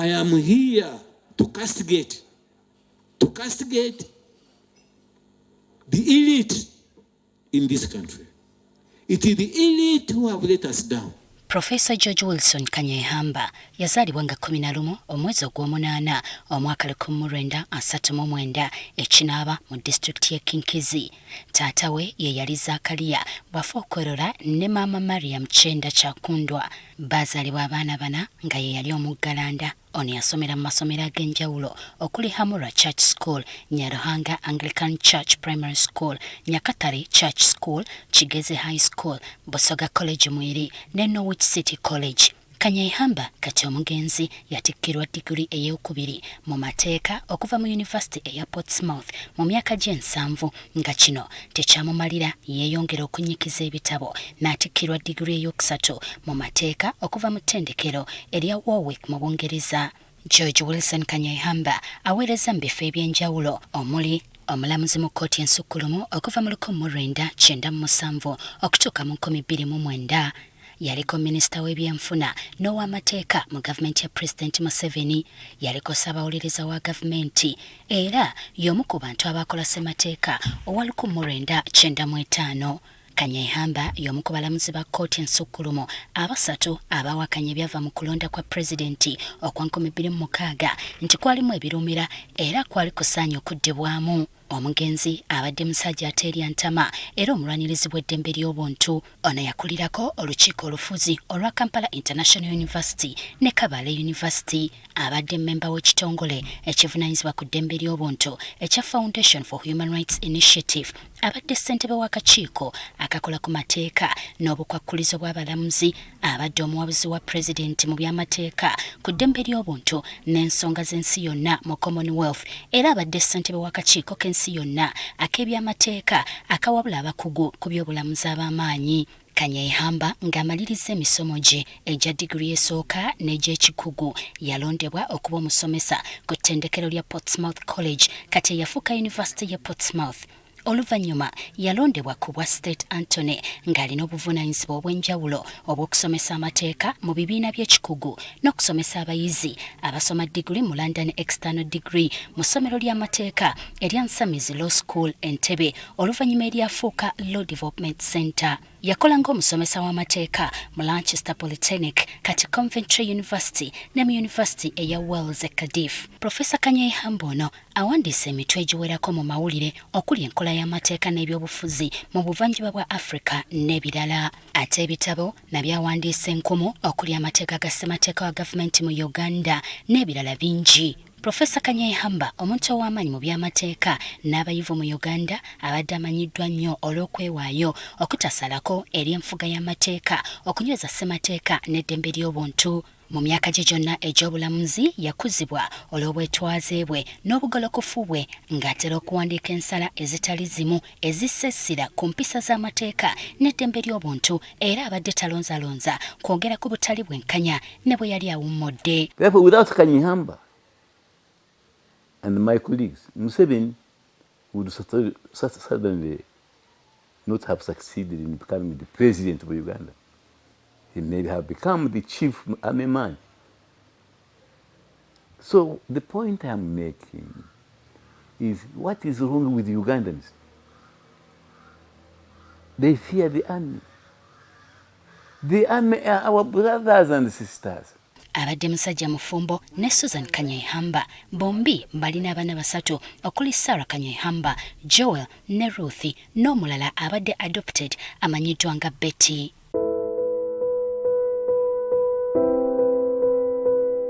I am here to castigate the elite in this country. It is the elite who have let us down. Profesa George Wilson Kanyeihamba yazaalibwa nga 11 omwezi ogw'omunaana omwaka 1939 e Kinaaba mu disitulikiti y'e Kinkizi. Taata we ye yali Zaakaliya Bwafokwerora ne maama Mariam Kyenda Kyakundwa. Baazaalibwa abaana bana nga ye yali omuggalanda. Ono yasomera mu masomero ag'enjawulo okuli Hamura Church School, Nyaruhanga Anglican Church Primary School, Nyakatare Church School, Kigezi High School, Busoga College Mwiri ne Norwich City College. Kanyeihamba kati omugenzi yatikkirwa diguli ey'okubiri mu mateeka okuva mu yunivasite eya Portsmouth mu myaka gy'ensanvu. Nga kino tekyamumalira, yeeyongera okunnyikiza ebitabo n'atikkirwa diguli ey'okusatu mu mateeka okuva mu ttendekero erya Warwick mu Bungereza. George Wilson Kanyeihamba aweereza mu bifo eby'enjawulo omuli omulamuzi mu kkooti ensukkulumu okuva mu 1997 okutuuka mu 2009. Yaliko minisita w'ebyenfuna n'ow'amateeka mu gavumenti ya Pulezidenti Museveni. Yaliko ssaabawuliriza wa gavumenti era y'omu ku bantu abakola ssemateeka owa 1995. Kanyeihamba y'omu ku balamuzi ba kkooti ensukkulumu abasatu abawakanya ebyava mu kulonda kwa pulezidenti okwa 2006 nti kwalimu ebirumira era kwali kusaanye okuddibwamu. Omugenzi abadde musajja ateerya ntama era omulwanirizi w'eddembe ly'obuntu. Ono yakulirako olukiiko olufuzi olwa Kampala International University ne Kabale University. Abadde mmemba w'ekitongole ekivunaanyizibwa ku ddembe ly'obuntu ekya Foundation for Human Rights Initiative. Abadde ssentebe w'akakiiko akakola ku mateeka n'obukwakkulizo bw'abalamuzi. Abadde omuwabuzi wa pulezidenti mu by'amateeka ku ddembe ly'obuntu n'ensonga z'ensi yonna mu Commonwealth. Era abadde ssentebe w'akakiiko k'ensi yonna ak'ebyamateeka akawabula abakugu ku by'obulamuzi ab'amaanyi. Kanyeihamba ng'amaliriza emisomo gye egya diguli esooka n'egy'ekikugu, yalondebwa okuba omusomesa ku ttendekero lya Portsmouth College, kati eyafuuka Yunivasite ya Portsmouth. Oluvannyuma yalondebwa ku bwa State Attorney ng'alina obuvunaanyizibwa obw'enjawulo obw'okusomesa amateeka mu bibiina by'ekikugu n'okusomesa abayizi abasoma diguli mu London External Degree mu ssomero ly'amateeka erya Nsamizi Law School Entebbe, oluvannyuma eryafuuka Law Development Center. Yakola ng'omusomesa w'amateeka mu Lancaster Polytechnic, kati Coventry University, ne mu University eya Wales e Cardiff. Profesa Kanyeihamba ono awandiise emitwe egiwerako mu mawulire okuli enkola y'amateeka n'ebyobufuzi mu buvanjuba bwa Africa n'ebirala. Ate ebitabo nabyawandiisa enkumu okuli amateeka ga ssemateeka wa gavumenti mu Uganda n'ebirala bingi. Profesa Kanyeihamba, omuntu ow'amaanyi mu by'amateeka n'abayivu mu Uganda, abadde amanyiddwa nnyo olw'okwewaayo okutasalako eri enfuga y'amateeka, okunyweza ssemateeka n'eddembe ly'obuntu. Mu myaka gye gyonna egy'obulamuzi yakuzibwa olw'obwetwaze bwe n'obugolokofu bwe, ng'atera okuwandiika ensala ezitali zimu ezissa essira ku mpisa z'amateeka n'eddembe ly'obuntu. Era abadde talonzalonza kwogera ku butali bwenkanya ne bwe yali awummudde. Therefore, without Kanyeihamba and my colleagues, Museveni would suddenly not have succeeded in becoming the president of Uganda. He may have become the chief army man. So the point I'm making is, what is wrong with Ugandans? They fear the army. The army are our brothers and sisters. Abadde musajja mufumbo ne Susan Kanyeihamba. Bombi balina abaana basatu okuli Sarah Kanyeihamba, Joel ne Ruth, n'omulala abadde adopted amanyiddwa nga Betty.